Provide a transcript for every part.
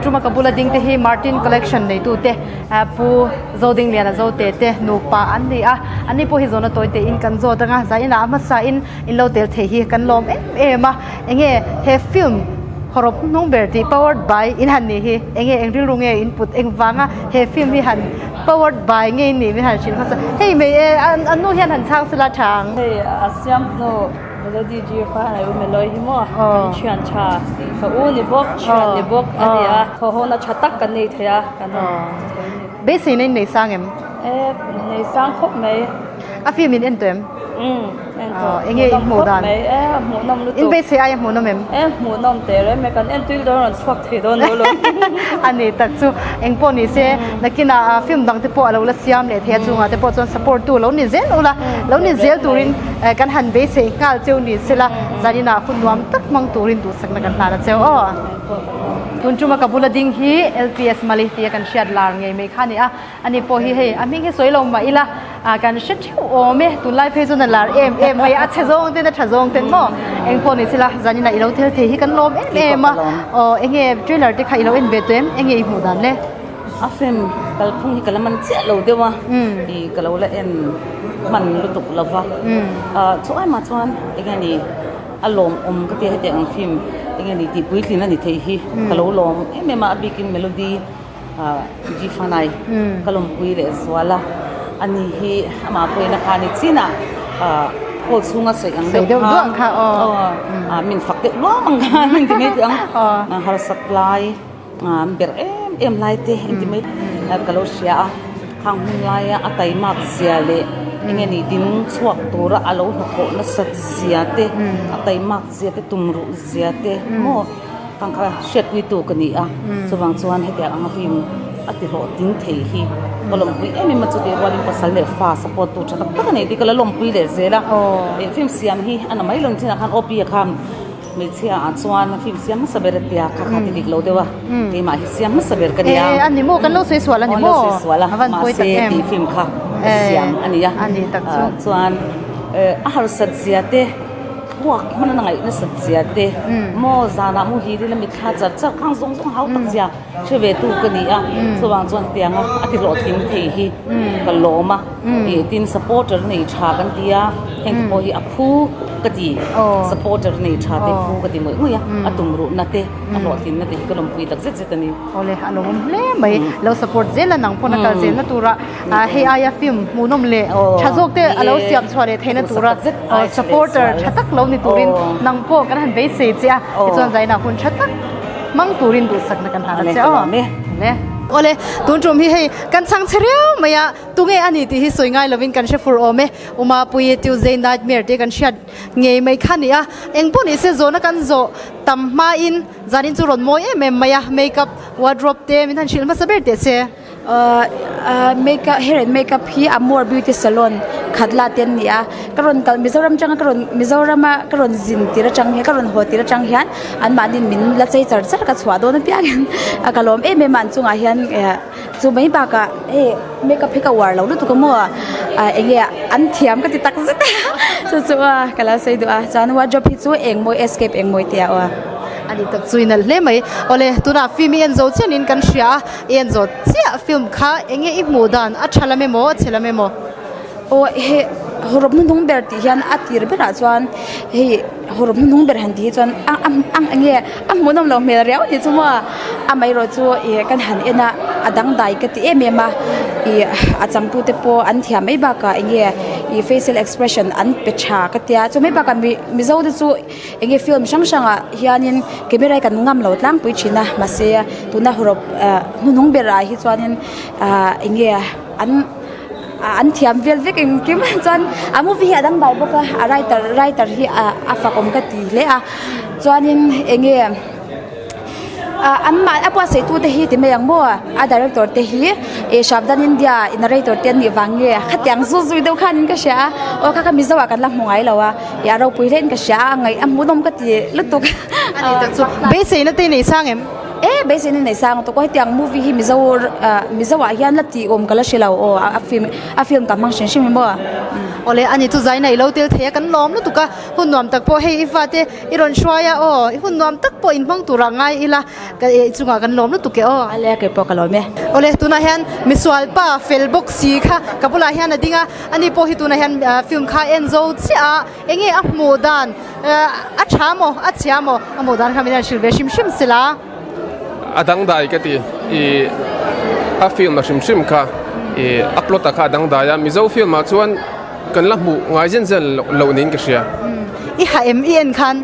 Tuma ka bula ding te hi Martin Collection neitu te Pu Zodingliana Zote te nupa an ni a, anni pawh hi zawhna tawi te in kan zawt anga zainah a hmasa in in lo tel thei hi kan lawm em em a, enge he film hawrawp hnung ber tih powered by in han nih hi enge eng rilru nge in put eng vanga he film hi han powered by nge in nih min han hrilh hmasa hei mai e an nu hian han chhang sela tha ang. Hei a siam hnu Melody G kha a u Melody hi maw kan thian tha ka u ni bawk thian ni bawk a ni a thawhhawna tha tak kan nei thei a kan ti thei a ni. Beiseina in nei sang em? E nei sang khawp mai. A film in en tawh em? Umm en tawh. Enge in hmuh dan? E hmuhnawm lutuk. In beisei aia hmuhnawm em? E hmuhnawm teh reng mai kan en tui dawn rawn chhuak thei dawn lo lo. A ni tak chu eng pawh ni se nakinah film dang te pawh a lo la siam leh thei a chungah te pawh chuan support tu lo ni zel ula lo ni zel turin kan han beisei nghal cheu ni sela zaninah hun nuam tak hmang turin duhsakna kan hlan a cheu aw. Tun tuma ka bula ding hi LPS Mali tia kan hriat lar ngei mai kha a ni a. Ani pawh hi hei a hming hi sawi lo mah ila ah kan hre theuh awm e tunlai phei chuan a lar em em mai a chhe zawng ten a tha zawng ten maw eng pawh ni sela zanin ah i lo thel thei hi kan lawm em em a aw enge trailer te kha i lo en ve tawh em enge i hmuh dan le? A film kalphung hi ka la man chiah lo deuh a ih ka lo la en hman lutuk lo va ah chu ai mah chuan enge ni a lawmawm ka tia hetiang ang film enge ni tih puitlin a ni theih hi ka lo lawm em em a a bikin melody G Fanai ka lawmpui leh zual a, ani hi amah pawhin a kha ni chinah hall chhunga sawi ang deuh kha aw min fak deuh luam ang kha min ti mai teh ang harsat lai berh em em lai te in ti mai ka lo hria a, khang hun laia a taimak zia leh enge ni ding chhuak tura a lo hnathawh nasat zia te a taimak zia te tumruh zia te maw. Kang kha hriatpuitu ka ni a, chuvang chuan hetiang anga film a ti hlawhtling thei hi ka lawmpui em em a, chutih rualin pasal leh fa support tu tha tak tak a nei tih ka la lawmpui leh zel a, film siam hi a na mai lo chinah khan OP a khan hmeichhia ah chuan film siam hmasa ber a tia kha kha ti dik lo deuh a, keimah hi siam hmasa ber ka ni a, a ni maw kan lo sawi sual a ni maw mahse tih film kha ka siam a ni a, chuan a harsat zia te. Thluak hman a ngaih nasat zia te maw zanah muhil ila mitthla char char khang zawng zawng hau tak zia hre ve tu ka ni a, chuvang chuan hetianga a ti hlawhtling thei hi ka lawm a, ih tin supporter nei tha kan ti a, heng te pawh hi a phu ka ti, supporter nei tha te phu ka ti ngawih ngawih a, a tum ruhna te a hlawhtlinna te hi ka lawmpui tak zet zet a ni. Awle a lawmawm hle mai, lo support zel a nang pawn a kal zelna tura hei aia film hmuhnawm leh tha zawk te a lo siam chhuah leh theihna tura supporter tha tak lo ni turin nang pawh kan han beisei che a, tichuan zainah hun tha tak hmang turin duhsakna kan hlan a che aw. Awle tun tum hi hei kan chhang chhe riau mai a, tunge a ni tih hi sawi ngai lovin kan hre fur awm e, Umapuii Tuesday Nightmare te kan hriat ngei mai kha a ni a, engpawh ni se zawhna kan zawh tam hmain Zanin chu rawn mawi em em mai a, makeup wardrobe te min han hrilh hmasa ber teh se. Makeup hair and makeup hi Amor beauty salon khat la te an ni a, ka rawn kal Mizoram atanga ka rawn Mizoram a ka rawn zin tir atang hian ka rawn haw tir atang hian anmahniin min la chei char char ka chhuah dawn apiang in a ka lawm em em a an chungah hian chu mai bakah hei makeup hi ka uar lo lutuk a maw eng nge an thiam ka ti tak zet a chu chu a ka lo sawi duh a chuan wardrobe hi chu engmawi escape engmawi te a aw a. A ni tak chu i nalh hle mai. Awle tunah film i en zo chian in kan hria a, i en zawt chiah film kha eng nge i hmuh dan a tha lam emaw a chhe lam emaw? Aw he hawrawp hnuhnung ber tih hian a tir berah chuan hei hawrawp hnuhnung ber han tih hi chuan a a a eng nge a hmuhnawm loh hmel riau a ni chu maw amaherawh chu ih kan han en a a dangdai ka ti em em a ih a changtute pawh an thiam mai bakah eng nge ih facial expression an pe tha ka tia chu mai bakah mi mizo te chu eng nge film hrang hrangah hianin camera hi kan ngam lo tlangpui thin a mahse tuna hawrawp ah hnuhnung berah hi chuanin ah eng nge an. An thiam vel vek engkim chuan a movie hi a dang dai bawk a a writer writer hi a fak awm ka ti hle a chuanin eng nge ah an mah a buatsaih tu te hi ti mai ang maw a director te hi ih Shabdan India narrator te an nih vang nge khatiang zu zui deuh khanin ka hria a aw kha kha Mizo ah kan la hmu ngai lo a ih a ropui hlein ka hria a ngaih a hmuhnawm ka ti lutuk a ni tak chu beiseina te i nei sang em? E beiseina nei sang tawk aw hetiang movie hi mizo mizo ah hian la tih awm ka la hre lo aw a film a film ka hmang hrim hrim hi maw. Awle ani chu zai nei lo tel thei a kan lawm lutuk a hun nuam tak pawh hei i fate i rawn hruai a aw i hun nuam tak pawh in hmang turah ngai ila ka eh chungah kan lawm lutuk e aw. Awle kei pawh ka lawm e. Awle tunah hian misual pa fel bawk si kha ka bulah hian a ding a ani pawh hi tunah hian film kha a en zo chiah a enge a hmuh dan A tha maw? A chhia maw? A maw dan kha min han hrilh ve hrim hrim se la. A dangdai ka ti. I a film a hrim hrim kha i a plot a kha a dangdai a. Mizo film ah chuan kan la hmuh ngai zen zen loh niin ka hria. I ha em i en khan?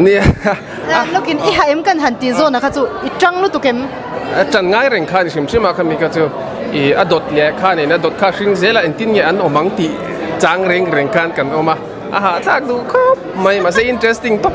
Nia. Lawkin i ha em kan han tih zawn a kha chu i tang lutuk em? A tan ngai reng kha ni hrim hrim a khami kha chu i a dawt leh kha nen a dawt kha hring zel a engtin nge an awm ang tih chang reng reng khan kan awm a. A hahthlak duh khawp mai mahse interesting tawp.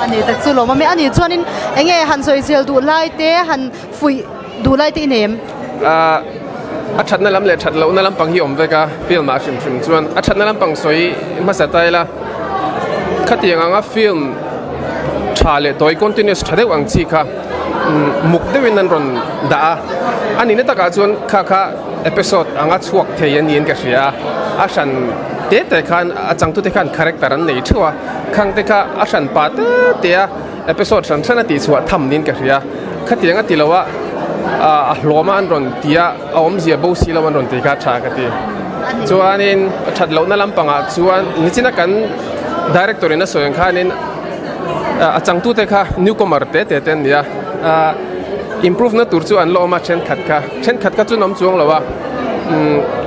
A ni tak chu lawm a mi a nih chuanin eng nge han sawi zel duh lai te han fuih duh lai te i nei em? A thatna lam leh that lohna lampang hi awm vek a film ah hrim hrim chuan a thatna lampang sawi hmasa ta ila khatiang anga film tha leh tawi continuous tha deuh ang chi kha muk deuhin an rawn dah a a nihna takah chuan kha kha episode anga chhuak thei a niin ka hria a a hran te te khan a changtute khan character an nei theuh a khang te kha a hran pa te te a episode hran hran a tih chhuah tham niin ka hria khatiang a ti lo a a hlawm a an rawn ti a a awmzia bo si lo an rawn ti kha tha ka ti chuanin a that lohna lampangah chuan nichina kan director in a sawi ang khanin a changtute kha newcomer te te te an ni a improve na tur chu an la awm a thenkhat kha thenkhat kha chu an awm chuang lo a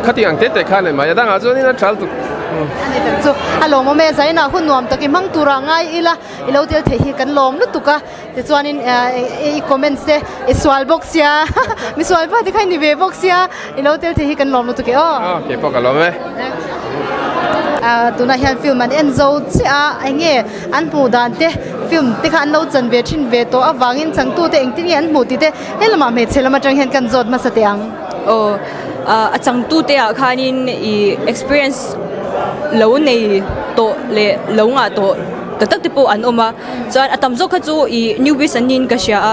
khatiang ang te te kha a ni mai a dangah chuanin a tha lutuk. A ni tak chu a lawmawm e zainah hun nuam tak i hmang turah ngai ila i lo tel theih hi kan lawm lutuk a tichuanin i comments te i sual bawk sia misual pa te kha i ni ve bawk sia i lo tel theih hi kan lawm lutuk e aw. Aw kei pawh ka lawm e. Tunah hian film an en zo chiah a eng nge an hmuh dan te film te kha an lo chan ve thin ve tawh avangin changtute engtin nge an hmuh tih te he lamah hmeichhe lam atang hian kan zawt hmasa teh ang. Aw a changtute ah khanin ih experience lo nei tawh leh lo ngah tawh tak tak te pawh an awm a chuan a tam zawk kha chu ih newbies an niin ka hria a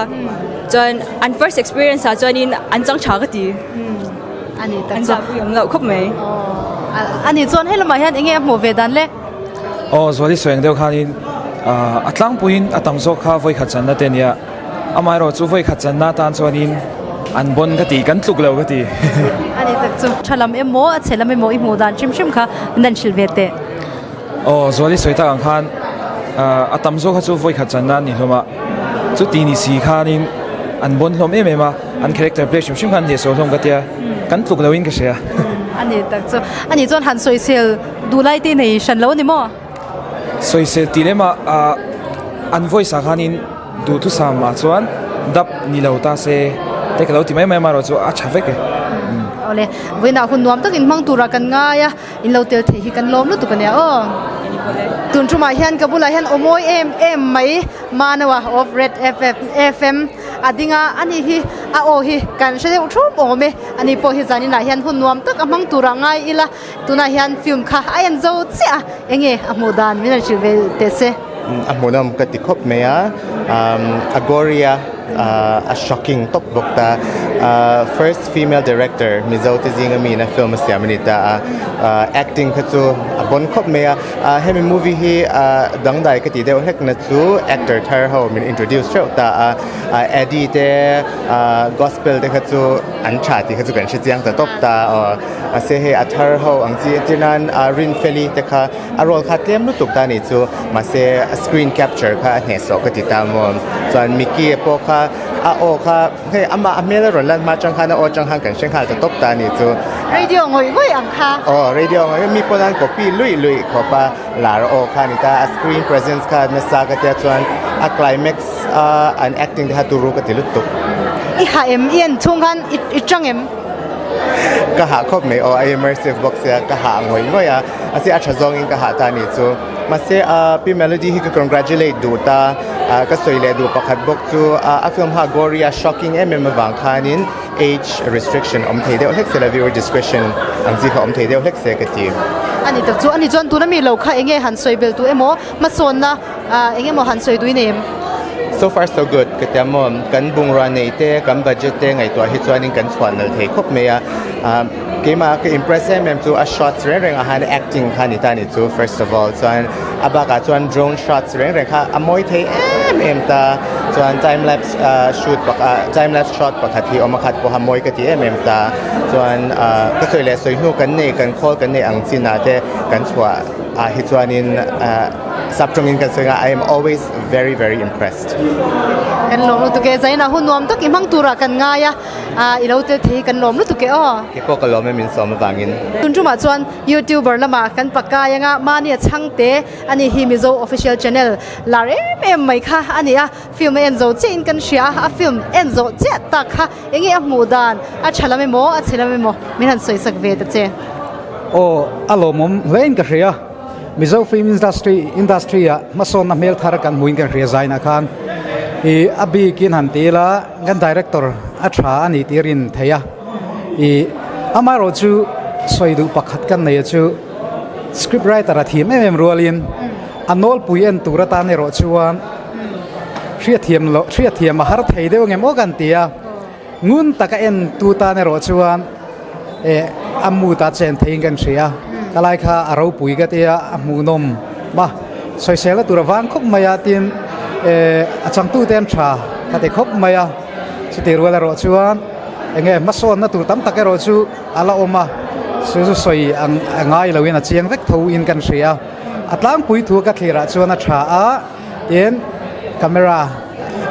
chuan an first experience ah chuanin an chang tha ka ti. A ni tak An chu. zahpui awm loh khawp mai. A ni chuan he lamah hian eng nge a hmuh ve dan le? Aw Zuali sawi ang deuh khanin a tlangpuiin a tam zawk kha vawikhat channa te ania. Amaherawh chu vawikhat channa atan chuanin an bawn ka ti, kan tluk lo ka ti. A ni tak chu. Tha lam emaw a chhe lam emaw i hmuh dan hrim hrim kha min han hrilh ve teh. Aw Zuali sawi tak ang khan a tam zawk kha chu vawikhat channa an ni hlawm a, chuti ni si khanin an bawn hlawm em em a. An character play hrim hrim khan hnehsawh hlawm ka tia, kan tluk lo in ka hria. A ni tak chu. A nih chuan han sawisel duh lai te nei hran lo a ni maw? Sawisel tih lem ah an voice ah khanin duhthusam ah chuan dap ni lo ta se te ka lo ti mai mai amaherawh chu a tha vek e. Awle, vawiinah hun nuam takin hmang turah kan ngai a. In lo tel theih hi kan lawm lutuk a nia aw. Tun tumah hian ka bulah hian aw mawi em em mai Manoa of Red FM a ding a, ani hi a aw hi kan hre deuh thup awm e. Ani pawh hi zaninah hian hun nuam tak a hmang turah ngai ila tunah hian film kha a en zo chiah a, enge a hmuh dan min rawn hrilh ve teh se. A hmuhnawm ka ti khawp mai a, a gory a, a shocking tawp bawk ta. First female director Mizo te zinga mi ina film a siam a ni ta a, acting kha chu a bon khawp mai a. Hemi movie hi dangdai ka tih deuh hlek na chu actor thar ho min introduce theuh ta a, Eddie te gospel te kha chu an tha tih kha chu kan hre chiang ta tawp ta aw. Mahse hei a thar ho ang chi entir nan Rinfeli te kha A role kha tlem lutuk ta nih chu, mahse a screen capture kha a hnehsawh ka ti ta maw. Chuan Mickey a pawh kha a aw kha hei amah a hmel a rawn lan hma atang khan a aw atang khan kan hre nghal ta tawp ta nih chu. Radio ngawih ngawih ang kha. Aw radio ngawih ngawih mi pawn an copy luih luih khawp a lar aw kha a ni ta, a screen presence kha nasa ka tia chuan a climax a an acting te kha turu ka ti lutuk. I hah em? I en chhung khan i tang em? Ka hah khawp mai aw, a immersive bawk sia ka hah ngawih ngawih a. A si a tha zawngin ka hah ta nih chu. Mahse Pi Melody hi ka congratulate duh ta. Ka sawi leh duh pakhat bawk chu a film ha gory a shocking em em avang khanin age restriction awm thei deuh hlek se la viewer discretion ang chi kha awm thei deuh hlek se ka ti. A ni tak chu a ni chuan tuna mi lo kha enge han sawi bel tu emaw hmasawnna eng emaw han sawi duin em? So far so good ka tia maw, kan bungrua nei te, kan budget te ngaihtuah hi chuanin kan chhuah nalh thei khawp mai a. Keimah ka impress em em chu a shots reng reng ah khan acting kha ni ta ni chu first of all chuan a bakah chuan drone shots reng reng kha a mawi thei em em ta chuan time lapse shoot pakhat time lapse shot pakhat hi awm a khat pawha mawi ka ti em em ta chuan ka sawi leh sawi hnu kan nei kan khawl kan neih ang chinah te kan chhuah ah hi chuanin Saptawngin kan sawi nga I am always very very impressed. Kan lawm lutuk e, Zaina hun nuam tak i hmang turah kan ngai a, i lo tel thei hi kan lawm lutuk e aw. Kei pawh ka lawm e min sawm avangin. Tun tumah chuan YouTuber lamah kan pakai anga mahni a chhangte a nih hi Mizo Official Channel lar em em mai kha a ni a, film a en zo chiah in kan hria a, a film en zawh chiah tak kha enge a hmuh dan a tha lam emaw a chhe lam emaw min han sawi sak ve ta che. Aw a lawmawm hle in ka hria. Mizo Film Industry Industry ah hmasawnna hmel thar kan hmuin kan hria zainah khan ih a bikin han ti ila kan director a tha a nih tir in thei a ih amaherawh chu sawi duh pakhat kan nei a chu script writer a thiam em em rualin a nawlpui en tur atan erawh chuan hriatthiam loh hriatthiam a har thei deuh ang em aw kan ti a. Ngun taka en tu tan erawh chuan eh a mood ah chen theiin kan hria. Ka lai kha a ropui ka tia a hmuhnawm a, sawisel na tur a vang khawp mai a tin eh a changtu te an tha ka ti khawp mai a. Chutih rual erawh chuan eng nge hmasawnna tur tam tak erawh chu a la awm a, chu chu sawi ang a ngai loin a chiang vek tho in kan hria. A tlangpui thu ka thlir ah chuan a tha a. Tin, camera a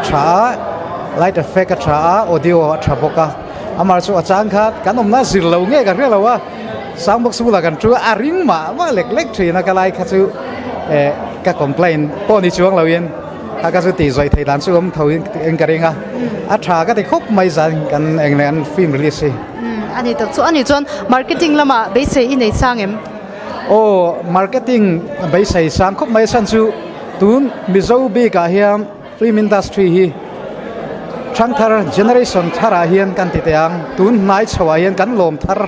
tha a, light effect a tha a, audio a tha bawk a. Amah chu a chang kha kan awmna zir lo nge ka hria lo a, sound box bulah kan thu a, a ring mah mah lek lek thin a, ka lai kha chu eh ka complaint pawh ni chuang loin kha ka chu tih zawih theih dan chu awm tho in ka ring a, a tha ka ti khawp mai zan kan eng leh an film release hi. A ni tak chu a ni chuan marketing lamah beisei i nei chang em? Aw, marketing beisei sang khawp mai a chhan chu tun Mizo bikah hian film industry hi thangthar generation tharah hian kan ti teh ang, tun hnai chhoah hian kan lawm thar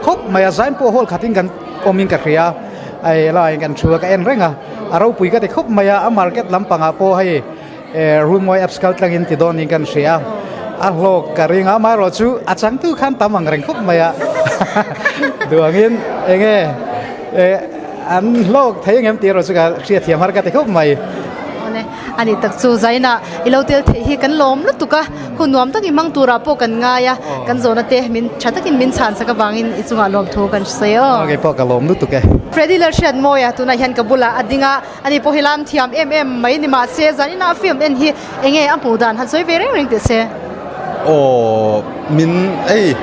khawp mai a, zain pawh hall khatin kan awmin ka hria a, hei laiin kan thu a ka en reng a, a ropui ka ti khawp mai a, a market lampangah pawh hei Runmawi apps kal tlangin ti dawn in kan hria a, a hlawk ka ring a, amaherawh chu a changtu khan tam ang reng khawp mai a, duangin enge an hlawk thei angem tih erawh chu ka hriatthiam har ka ti khawp mai. Awle, a ni tak chu Zaina i lo tel theih hi kan lawm lutuk a, hun nuam takin hmang turah pawh kan ngai a, kan zawhna te min tha takin min chhan sak avangin i chungah lawmthu kan hre aw. Aw keipawh ka lawm lutuk e. Freddy Lalhriatmawia tunah hian ka bulah a ding a. Ani pawh hi lam thiam em em mai ni mahse zanina a film en hi enge a hmuh dan han sawi ve reng reng teh se. Aw min ei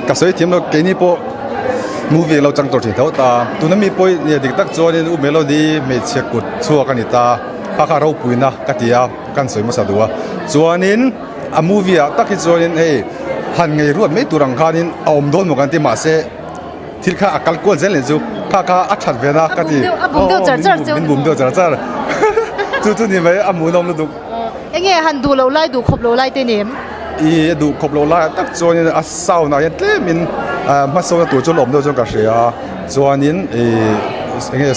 ka sawi thiam lo keini pawh movie lo chang tawh thin tho ta tuna mi pawh hi dik tak chuanin u Melody hmeichhe kut chhuak a ni ta kha kha ropuina ka ti a kan sawi hmasa duh a chuanin a movie ah tak hi chuanin hei han ngei ruat mai tur ang khanin a awm dawn maw kan ti mahse. Thil kha a kal kual zel nih chu kha kha a that ve na ka ti. A bum deuh char char cheu. Min bum deuh char char. Chu chu ni mai a hmuhnawm lutuk. Enge han duh loh lai duh khawp loh lai te nem? I a duh khawp loh lai tak chuanin a sound ah hian tlemin hmasawnna tur chu a awm deuh chuan ka hria a chuanin i enge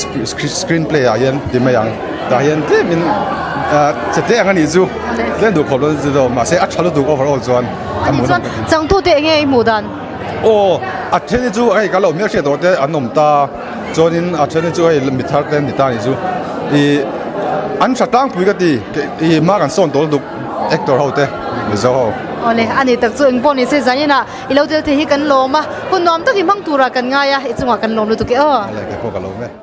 screen play ah hian ti mai ang tah hian tlemin che te ang a nih chu tlem duh khawp loh chu mahse a tha lutuk overall chuan a hmuhnawm ka ti. Changtute enge i hmuh dan? Aw, a then hi chu hei ka lo hmel hriat tawh te an awm ta, chuanin a then hi chu hei mi thar te an ni ta anih chu. Ih an tha tlangpui ka ti, ih hma kan sawn tawh lutuk actor ho te Mizo ho. Awle, a ni tak chu eng pawh ni se zaninah i lo tel thei hi kan lawm a, hun nuam tak i hmang turah kan ngai a, i chungah kan lawm lutuk e aw. Awle, keipawh ka lawm e.